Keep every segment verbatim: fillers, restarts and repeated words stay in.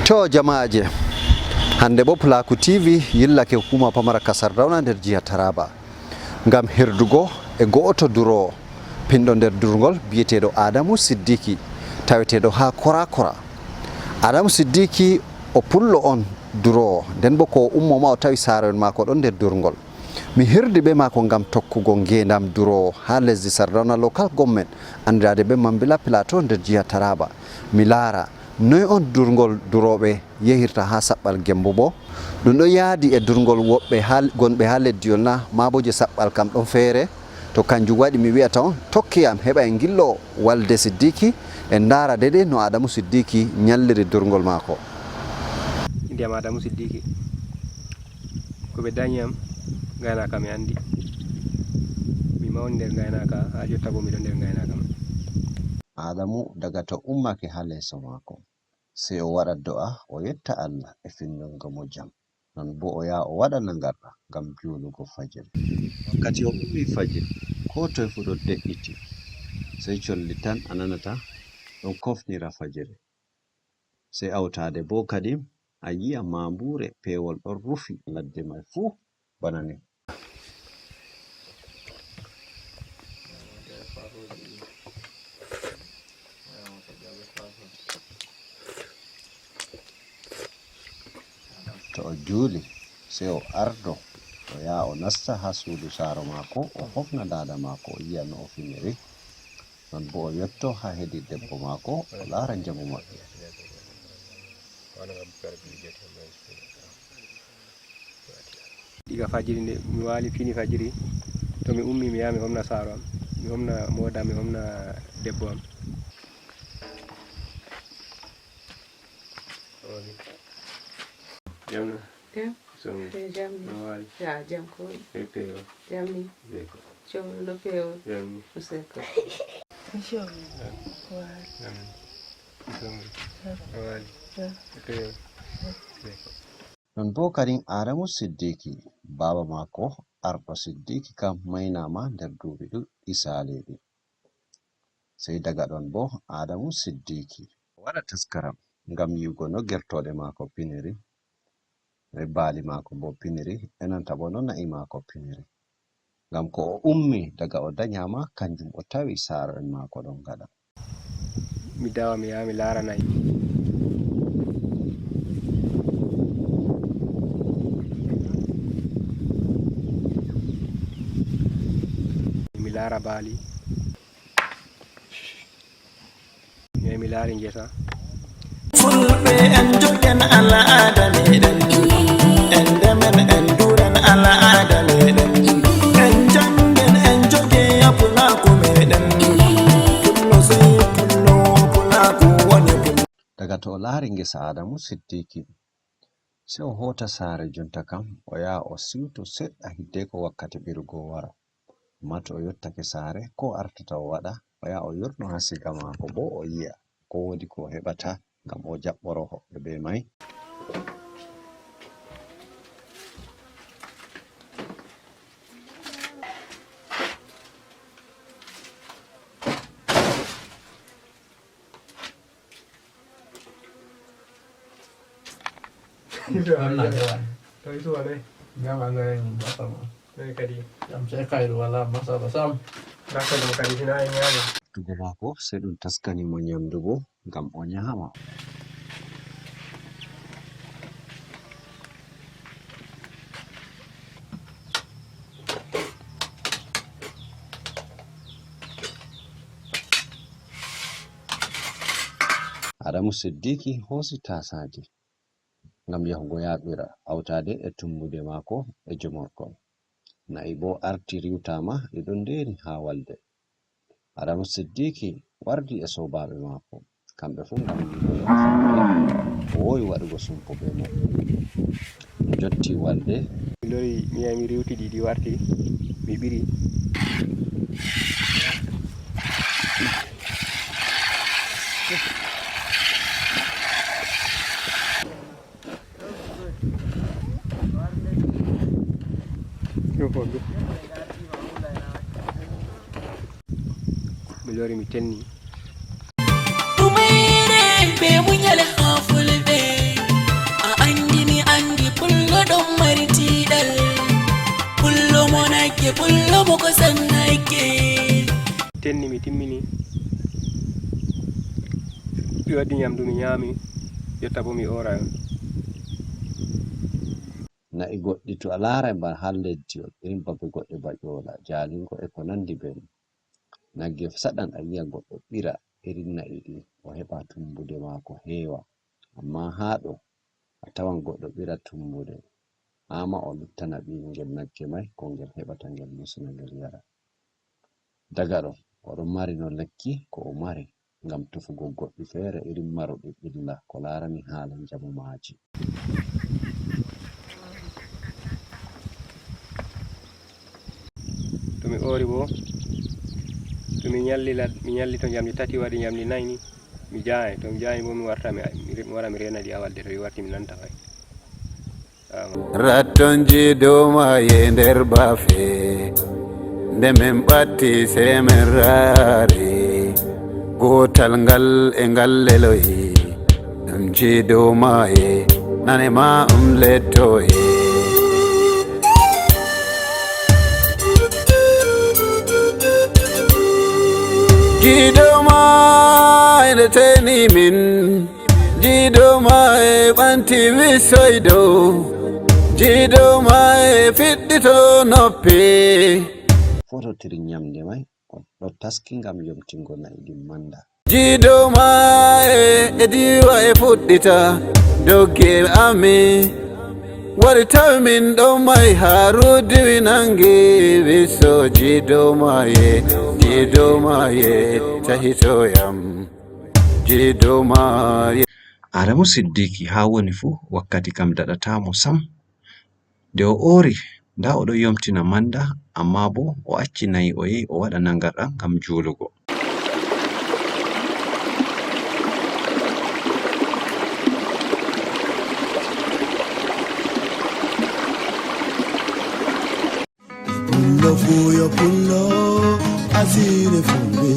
To jamaaje, hannde bo Pulaaku T V yillake hukuma pamara ka Sardauna nder jiha Taraba. Ngam herdugo e go'oto duroowo, pinɗo nder durngol, biyeteeɗo Adamu Siddiki, taweteeɗo haa Kora Kora. Adamu Siddiki o pullo on duroowo, nden bo ko o ummo ma o tawi saaro'en maako ɗon nder durngol. Mi hirdi be maako ngam tokkugo ngeendam duroowo haa lesdi Sardauna Local Government, anndiraade be Mambila Plateau nder jiha Taraba. Mi laara noy on durngol durooɓe yehirta haa saɓɓal Gembu bo? Ɗum ɗon yaadi e durngol woɓɓe haa, gonɓe haa leddiyol na, maa bo je saɓɓal kam ɗon feere? To kanjum waɗi mi wi'ata on, tokke am heɓa en ngillo Walde Siddiki, en ndaara deydey no Adamu Siddiki nyalliri durngol maako. Innde am Adamu Siddiki. Ko ɓe danyi am, ngaynaaka mi anndi. Mi mawni nder ngaynaaka, haa jotta bo mi ɗon nder ngaynaaka man. Adamu daga to ummake haa leeso maako. Sey o waɗa do'a, o yetta Allah e findungo mo jam. Non boo o yaha o waɗa nagarɗa ngam juulugo fajiri. Wakkati o ummi fajiri, koo toy fuu ɗon de'iti. Sey colli tan a nanata ɗon kofnira fajiri. Sey awtaade boo kadi a yi'a maambuure peewol ɗon rufi ladde may fuu bana ni. To o juuli, sey o ardo, o yaha o nasta haa suudu saaro maako, o hofna daada maako, o yi'a no o finiri. Non boo o yotto haa hedi debbo maako, o laara njamu maɓɓe. Diga fajiri nde mi waali fini fajiri, to mi ummi mi yaha mi homna saaro am, mi homna mooda, mi homna debbo am. Jam na? Jam. Somi. Eh, jam ni. No waali? Ya, jam ko woni? E peewol. Jam ni. Jam ko. Jom no peewol. Jam ni. Useko. Jam. Waali. Jam ni. Somi. Jam. No waali? Jam. E peewol. Jam. Jam ko. Non boo kadin Adamu Siddiiki, baaba maako, Arɗo Siddiiki kam, maynaama nder duuɓi ɗuɗɗi saaliiɗi. Sey daga ɗon boo, Adamu Siddiiki o waɗa taskaram ngam yi'ugo no gertooɗe maako piniri, e baali maako boo piniri, e nanta boo no na'i maako piniri. Ngam ko o ummi daga o danyaama, kanjum o tawi saaro'en maako ɗon ngaɗa. Mi dawa, mi yaha, mi laara na'i. Mi laara baali. Mi yahi mi laari ngesa. Fulɓe en jogen al'aada meɗen, en ndemen, en duren al'aada meɗen, en jangen, en joge pulaaku meɗen, pullo sey pullo, pulaaku woni pullo. Daga to o laari ngesa Adamu Siddiiki, sey o hoota saare jonta kam, o yaha o siwto seɗɗa hiddeko wakkati ɓirugo wara. Ammaa to o yottake saare, ko o artata o waɗa, o yaha o yurno haa siga maako boo, o yi'a ko woodi ko o heɓata ngam o jaɓɓoro hoɓɓe bee may. Jam, Allah, jam. To Isuwa ne? Jam, Allah, en basa ma. Noy kadi? Jam, sey kayru wala masala sam. Dakko ɗo kadi hina e nyaama. Tugo maako, sey ɗum taskani mo nyamdu boo, ngam o nyaama. Adamu Siddiiki hoosi taasaaje ngam yahugo yaaɓira, hawtaade e tummude maako e jomorkol. Na'i boo arti riwtaama, ɗi ɗon ndeeni haa walde. Adamu Siddiiki wardi e soobaaɓe maako, kamɓe fuu ngam yi'ugo no o fiyiri. O woowi waɗugo sumpo bee maɓɓe. Ɓe njotti walde. Mi lori, mi yahi, mi riwti ɗi, ɗi warti, mi ɓiri. Mi lori, mi tenni. Ɗumeyre be muñal haa fulɓe. Tenni mi timmini, mi waddi nyamdu mi nyaami, jotta bo mi ooray. Na'i goɗɗi to a laaray bana haa lesdi on, irin babe goɗɗe ba ƴoola, jaalingo e ko nanndi bee non. Nagge saɗan a yi'a goɗɗo ɓira irin na'i ɗin, o heɓa tummbude maako heewa. Ammaa haa ɗo, a tawan goɗɗo ɓira tummbude, haa ma o luttana ɓiyngel nagge may ko ngel heɓata ngel musina ngel yara. Daga ɗon, o ɗon marino lekki ko o mari ngam tefugol goɗɗi feere irin maruɗi ɓilla ko laarani haala njamu maaji. To mi oori boo, to mi nyalli lad- mi nyalli to njamndi tati waɗi njamndi nayi ni, mi jaayay. To mi jaayay boo, mi warta mi mi wara mi reena ɗi haa ladde, to ɗi warti mi nanta fay. Rattonji domaye nder bafe, nde min ɓatti sey min raari. Gootal ngal e ngal leloyi, ɗum jiidomaye, nane ma um lettoyi. Jiidoma ene teni min. Jiidooma e ɓanti wisoy dow, jiidooma e fiɗɗito noppi. Fototiri nyamnde may, o ɗo taski ngam yomtingo na'i ɗin mannda. Jiidooma e e diwa e fuɗɗita doggel ami. Wari tawi min ɗon may haa ruddiwi nangi wiso. Jiidooma e, jiidooma e tahitoyam. Jiidooma e. Aadamu Siddiiki haa woni fuu, wakkati kam daɗataa mo sam. Nde o oori, ndaa o ɗon yomtina mannda, ammaa boo o acci na'i o yehi o waɗa naŋgarɗam ngam juulugo. Pullo fuyo pullo asire fumbe.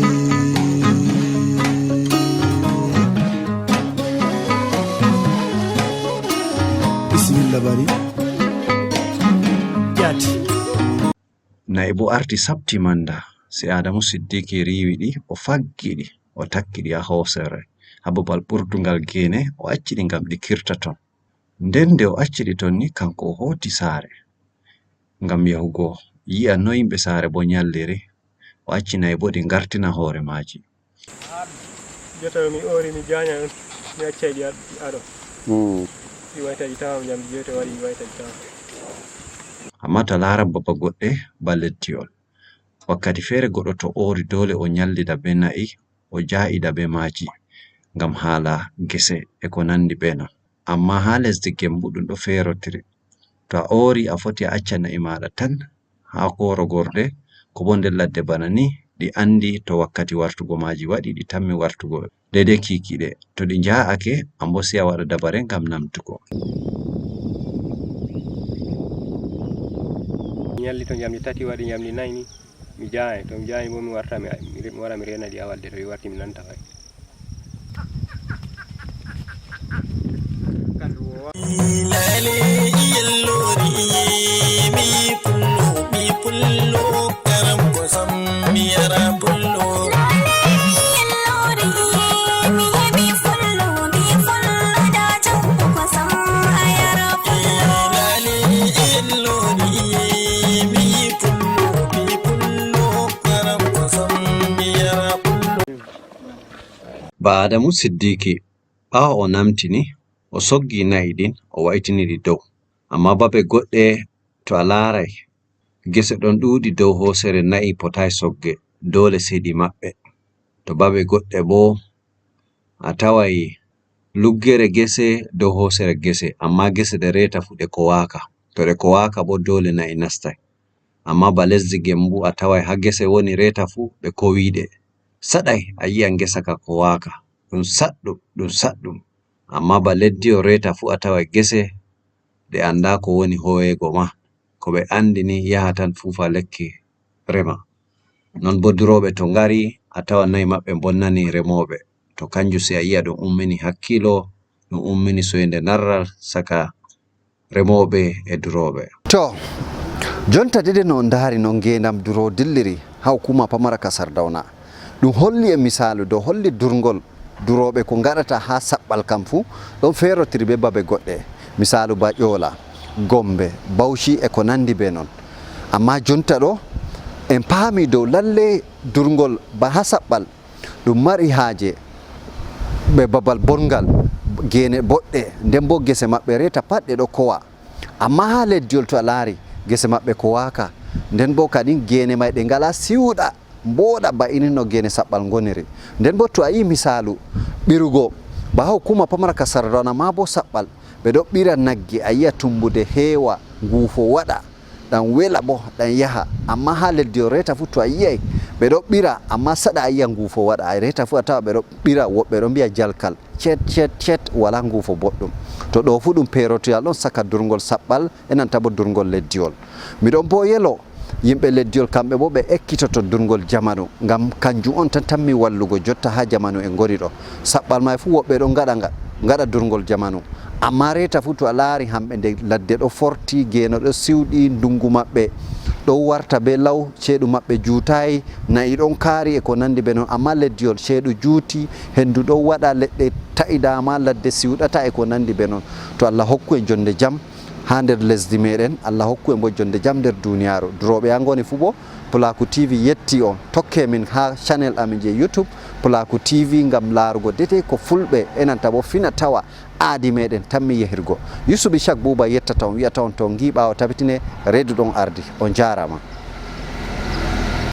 Bisimilla bari. Jaati. Na'i boo arti saɓti mannda, sey Aadamu Siddiiki riiwi ɗi, o faggi ɗi, o takki ɗi haa hooseere, haa babal ɓurduŋgal geene, o acci ɗi ngam ɗi kirta ton. Nden nde o acci ɗi ton ni, kaŋko o hooti saare ngam yahugo yi'a no yimɓe saare boo nyalliri, o acci na'i boo ɗi ngartina hoore maaji. Jotta mi oori mi jaanya on, mi accay ɗi ado. Ɗi wayta ɗi tawam jam jotta wari ɗi wayta ɗi tawam. Ammaa to a laaran baba goɗɗe ba leddi on. Wakkati feere goɗɗo to oori doole o nyallida bee na'i, o jaa'ida bee maaji ngam haala gese e ko nanndi bee non. Ammaa haa lesdi Gembu ɗum ɗo feerotiri. To a oori a foti a acca na'i maaɗa tan haa koorogorde, ko boo nder ladde bana ni ɗi anndi to wakkati wartugo maaji waɗi ɗi tammi wartugo deydey kiikiɗe. To ɗi nja'ake, an boo sey a waɗa dabare ngam namtugo. Mi nyalli to njamndi tati waɗi njamndi nayi ni, mi jaayay. To mi jaayay boo mi warta mi mi wara mi reena ɗi haa ladde, to ɗi warti mi nanta fay. Ba Adamu Siddiiki, ɓaawo o namti ni, o soggi na'i ɗin, o wa'itini ɗi dow. Ammaa babe goɗɗe, to a laaray, gese ɗon ɗuuɗi dow hooseere, na'i potaay sogge, doole sey ɗi maɓɓe. To babe goɗɗe boo, a taway luggere gese dow hooseere gese, ammaa gese ɗe reeta fuu ɗe kowaaka. To ɗe kowaaka boo, doole na'i nastaay. Ammaa ba lesdi Gembu a taway haa gese woni reeta fuu ɓe kowiiɗe. Saɗay a yi'a ngesa ka kowaaka. Ɗum saɗɗum, ɗum saɗɗum. Ammaa ba leddi on reeta fuu a taway gese ɗe anndaa ko woni hoyeego ma. Ko ɓe anndi ni yaha tan fuufa lekki rema. Non boo durooɓe to ngari a tawan na'i maɓɓe mbonnani remooɓe. To kanjum sey a yi'a ɗum ummini hakkiilo, ɗum ummini soynde narral saka remooɓe e durooɓe. To, Jonta dede no on ndaari noon ngeendam duro dilliri haa hukuma pamara ka Sardauna. Ɗum holli e misaalu dow holli durngol durooɓe ko ngaɗata haa saɓɓal kam fuu ɗon feerotiri bee babe goɗɗe. Misaalu ba Ƴoola, Gombe, Bauchi e ko nanndi bee noon. Ammaa jonta ɗo en paami dow lalle durngol ba haa saɓɓal ɗum mari haaje ɓe babal bonngal, geene boɗɗe, nden boo gese maɓɓe reeta pat ɗe ɗo kowa. Ammaa haa leddiyol to a laari gese maɓɓe kowaaka, nden boo kadin geene may ɗe ngalaa siwɗa mbooɗa ba inin no geene saɓɓal ngoniri. Nden boo to a yi'i misaalu ɓirugo ba haa hukuma pamara ka Sardauna maa boo saɓɓal ɓe ɗo ɓira nagge a yi'a tumbude heewa nguufo waɗa ɗan wela boo ɗan yaha. Ammaa haa leddiyol reeta fuu to a yi'ay ɓe ɗo ɓira ammaa saɗa a yi'a nguufo waɗa a reeta fuu a tawa ɓe ɗo ɓira woɓɓe ɗo mbi'a jalkal. Cet cet cet walaa nguufo boɗɗum. To ɗo fuu ɗum peerotoyal ɗon saka durngol saɓɓal e nanta boo durngol leddiyol. Miɗon boo yelo yimɓe leddiyol kamɓe boo ɓe ekkitoto durngol jamanu ngam kanjum on tan tammi wallugo jotta haa jamanu e ngoni ɗo. Saɓɓal may fuu woɓɓe ɗon ngaɗa nga ngaɗa durngol jamanu. Ammaa reeta fuu to a laari hamɓe nde ladde ɗo forti geeno ɗo siwɗi ndungu maɓɓe ɗo warta bee law ceeɗu maɓɓe juutaay na'i ɗon kaari e ko nanndi bee noon. Ammaa leddiyol ceeɗu juuti henndu ɗon waɗa leɗɗe ta'idaama ladde siwɗata e ko nanndi bee noon. To Allah hokku en jonnde jam haa nder lesdi meeɗen Allah hokku en boo jonnde jam nder duuniyaaru. Durooɓe haa ngoni fuu boo Pulaaku T V yetti on tokke min haa channel amin je YouTube Pulaaku T V ngam laarugo dede ko fulɓe e nanta boo fina tawa aadi meeɗen tammi yehirgo. Yusuf Ishak Buuba yettata on wi'ata on to on ngi ɓaawo tabitine reedu ɗon ardi. On njaaraama.